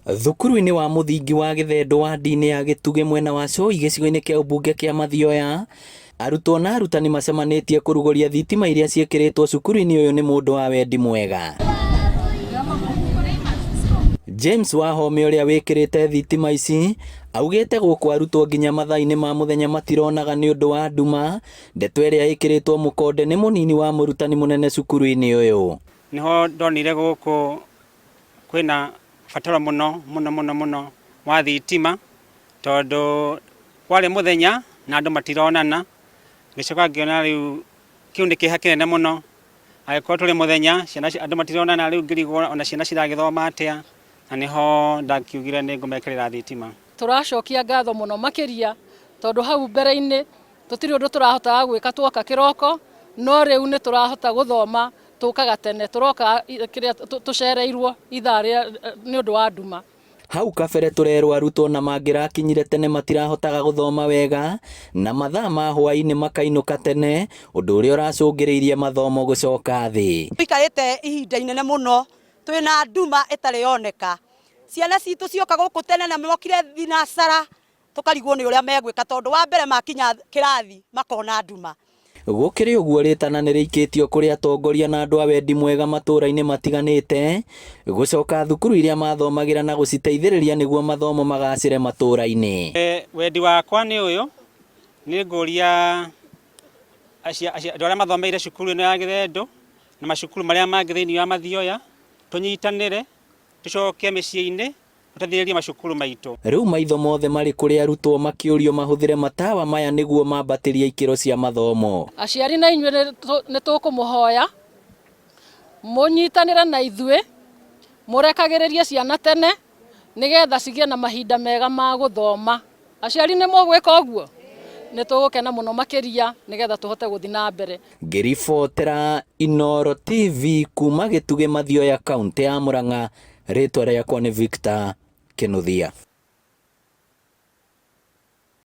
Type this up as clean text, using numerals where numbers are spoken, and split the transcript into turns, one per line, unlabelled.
Thukuru-inĩ wa mũthingi wa Gĩthendũ wadi-inĩ ya Gĩtugĩ mwena wa Cũi gĩcigo-inĩ kĩa ũmbunge kĩa Mathioya, arutwo na arutani macemanĩtie kũrugũria thitima iria ciĩkĩrĩtwo cukuru-inĩ ũyũ nĩ mũndũ wa wendi mwega. James Wahome ũrĩa wĩkĩrĩte thitima ici augĩte gũkũ arutwo nginya mathaa-inĩ ma mũthenya matironaga nĩ ũndũ wa nduma, ndeto ĩrĩa ĩkĩrĩtwo mũkonde nĩ mũnini wa mũrutani mũnene cukuru-inĩ ũyũ.
Nĩho ndonire gũkũ kwĩna bataro mũno mũno mũno mũno wa thitima tondũ kwarĩ mũthenya na andũ matironana, ngĩcoka ngĩona rĩu kĩu nĩ kĩeha kĩnene mũno, angĩkorwo tũrĩ mũthenya ciana andũ matironana rĩu ngĩrigwo ona ciana ciragĩthoma atĩa, na nĩho ndakiugire nĩ ngũmekĩrĩra thitima.
Tũracokia ngatho mũno makĩria tondũ hau mbere-inĩ tũtirĩ ũndũ tũrahotaga gwĩka twoka kĩroko, no rĩu nĩ tũrahota gũthoma tũkaga tene, tũroka kĩrĩa tũcereirwo ithaa rĩa nĩ ũndũ wa nduma.
Hau kabere tũrerwo arutwo na mangĩrakinyire tene matirahotaga gũthoma wega na mathaa ma hwaĩ-inĩ makainũka tene, ũndũ ũrĩa ũracũngĩrĩirie mathomo gũcoka thĩ.
Tũikarĩte ihinda inene mũno twĩna nduma ĩtarĩ yoneka. Ciana citũ cioka gũkũ tene na mokire thinacara tũkarigwo nĩ ũrĩa megwĩka tondũ wa mbere makinya kĩrathi makona nduma.
Gũkĩrĩ ũguo rĩtana nĩ rĩikĩtio kũrĩ atongoria na andũ a wendi mwega matũũra-inĩ matiganĩte gũcoka thukuru iria mathomagĩra na gũciteithĩrĩria nĩguo mathomo magacĩre matũũra-inĩ.
Wendi wakwa nĩ ũyũ, nĩ ngũria andũ arĩa mathomeire cukuru ĩno ya Gĩthendũ na macukuru marĩa mangĩ thĩinĩ wa Mathioya, tũnyitanĩre, tũcoke mĩciĩ-inĩ tũteithĩrĩrie macukuru maitũ.
Rĩu maitho mothe marĩ kũrĩ arutwo makĩũrio mahũthĩre matawa maya nĩguo mambatĩrie ikĩro cia mathomo.
Aciari na inyuĩ nĩ tũkũmũhoya mũnyitanĩre na ithuĩ mũrekagĩrĩrie ciana tene nĩgetha cigĩe na mahinda mega ma gũthoma. Aciari nĩ mũgwĩka ũguo? Nĩ tũgũkena mũno makĩria nĩgetha tũhote gũthiĩ na mbere.
Ngĩribotera Inooro TV kuma Gĩtugĩ Mathioya, kauntĩ ya Murang'a, rĩtwa rĩakwa nĩ Victor Kĩnuthia.